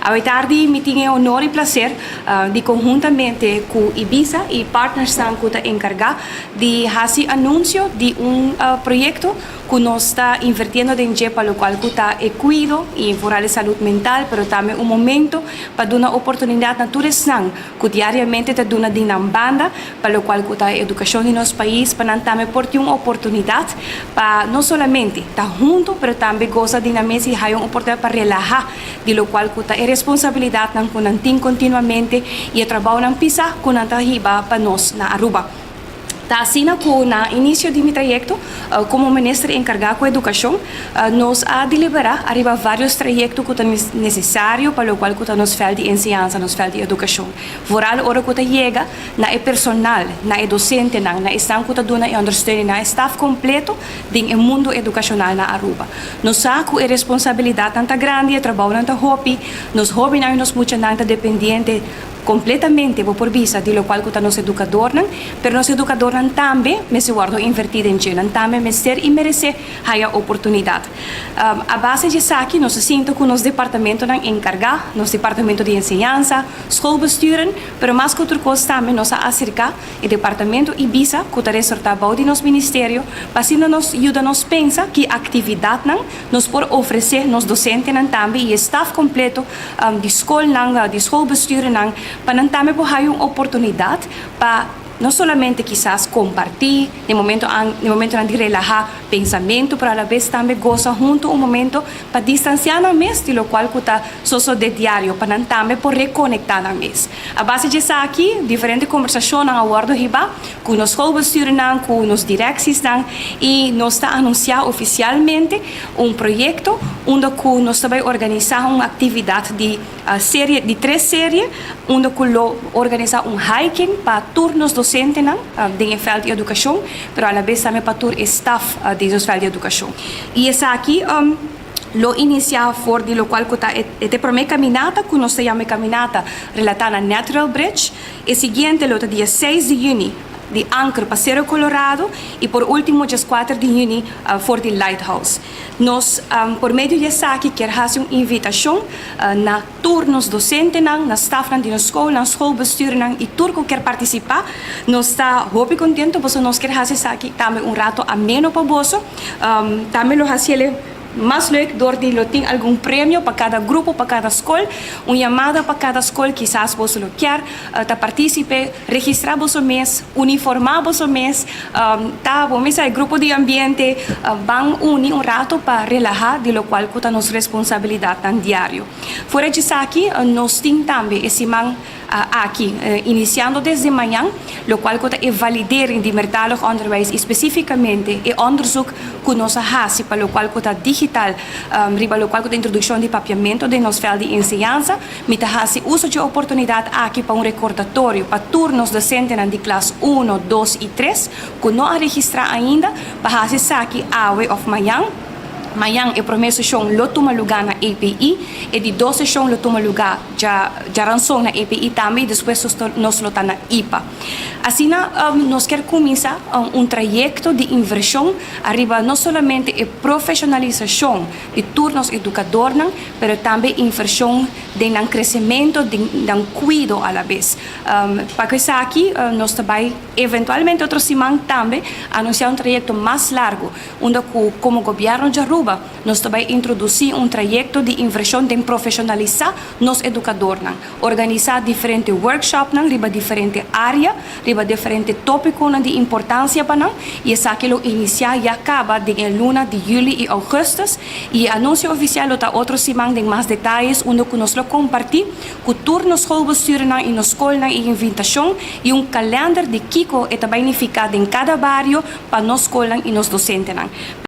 Awe tardi mi tin e honor y placer di conhuntamente cu IBISA y partners cu ta encarga di haci anuncio di un proyecto cu nos ta invirtiendo den dje pa locual cu ta e cuido y vooral e salud mental, pero tambe un momento pa duna oportunidad na tur esnan cu diariamente ta duna di nan banda pa locual cu ta educacion di nos pais, pa nan tambe por tin un oportunidad pa no solamente ta hunto, pero tambe goza di nan mes y haya un oportunidad pa relaha di locual cu ta e responsabilidad nan cu nan tin continuamente y e trabou nan pisa cu nan ta hiba pa nos na Aruba. Ta asina cu na inicio di mi trayecto como minister encarga cu educacion, nos a delibera ariba varios trayecto cu ta necesario pa locual cu ta nos veld di enseñansa, nos veld di educacion. Vooral ora cu ta yega na e personal, na e docentenan, na esnan cu ta duna e ondersteuning, na e staf completo den e mundo educacional na Aruba. Nos sa cu e responsabilidad ta grandi, e trabou ta hopi, nos hobennan y nos muchanan ta dependiente completamente, bo por bisa, di locual cu ta nos educadornan, pero nos educadornan tambe mester wordo inverti den dje, nan tambe mester y merece haya oportunidad. A base di esaki, nos a sinta cu nos departamentonan encarga, nos departamento di enseñansa, schoolbesturen, pero mas cu otro cos tambe nos a acerca e departamento IBISA, cu ta resorta bou di nos ministerio, pa asina nos yuda nos pensa ki actividadnan nos por ofrece nos docentenan tambe y staf completo di scolnan, di schoolbesturen, pa nan tambe por haya un oportunidad pa no solamente kisas comparti, den momento di relaha pensamento, pero a la vez tambe goza hunto un momento pa distancia nan mes di locual cu ta sosode diario, pa nan tambe por reconecta nan mes. A base di esaki, diferente conversacion a wordo hiba, cu nos schoolbesturen, cu nos directies y nos ta anuncia oficialmente un proyecto unda cu nos ta bay organisa un actividad di serie di tres serie, unda cu lo organisa un hiking pa tur nos docentenan den veld di educacion, pero a la vez tambe pa tur staff den nos veld di educacion. Y esaki lo inicia for di locual cu ta e prome caminata, cu nos ta yama caminata relata na Natural Bridge. E siguiente lo ta dia 6 di juni, di Anker pa Cerro Colorado y por ultimo dia 4 di juni for di Lighthouse. Nos por medio di esaki kier haci un invitacion na tur nos docentenan, na stafnan di scol, na schoolbestuurnan y tur cu kier participa. Nos ta hopi contento, pasobra nos kier haci esaki tambe un rato ameno pa boso. Tambe lo haci mas leuk door di lo tin algun premio pa cada grupo, pa cada scol, un yamada pa cada scol, kisas bo lo kier ta participe, registra bo mes, uniforma bo mes, ta bo mes e grupo di ambiente, ban uni un rato pa relaha di locual cu ta nos responsabilidad diario. Fuera di esaki, nos tin tambe e siman aki, iniciando desde mañan, locual cu ta e validering di meertalig onderwijs y specificamente e onderzoek cu nos a haci pa locual cu ta digital, riba locual cu ta introduccion di Papiamento den nos veld di enseñansa, mi ta haci uso di e oportunidad aki pa un recordatorio pa tur nos docentenan di klas 1, 2 y 3, cu no a registra ainda, pa haci esaki awe of mañan. Mañan e prome sesion lo tuma luga na EPI y di dos sesion lo tuma luga diaranson na EPI tambe y despues nos lo ta na IPA. Asina nos kier cuminsa un trayecto di inversion ariba no solamente e profesionalisacion di tur nos educadornan, pero tambe inversion den nan crecemento, den nan cuido a la vez. Pa cu esaki, nos tambe eventualmente otro siman tambe anuncia un trayecto mas largo, unda como gobierno di Aruba nos tambe introduci un trayecto di inversion den profesionalisa nos educadornan, organisa diferente workshopnan riba diferente area, riba diferente topiconan di importancia pa nan, y esaki lo inicia ya caba den luna di juli y augustus y anuncio oficial lo ta otro siman den mas detaye, unda cu nos lo comparti cu tur nos schoolbestuurnan y nos scolnan e invitacion y un kalender di kico e ta bay nifica den cada bario pa nos scolnan y nos docentenan.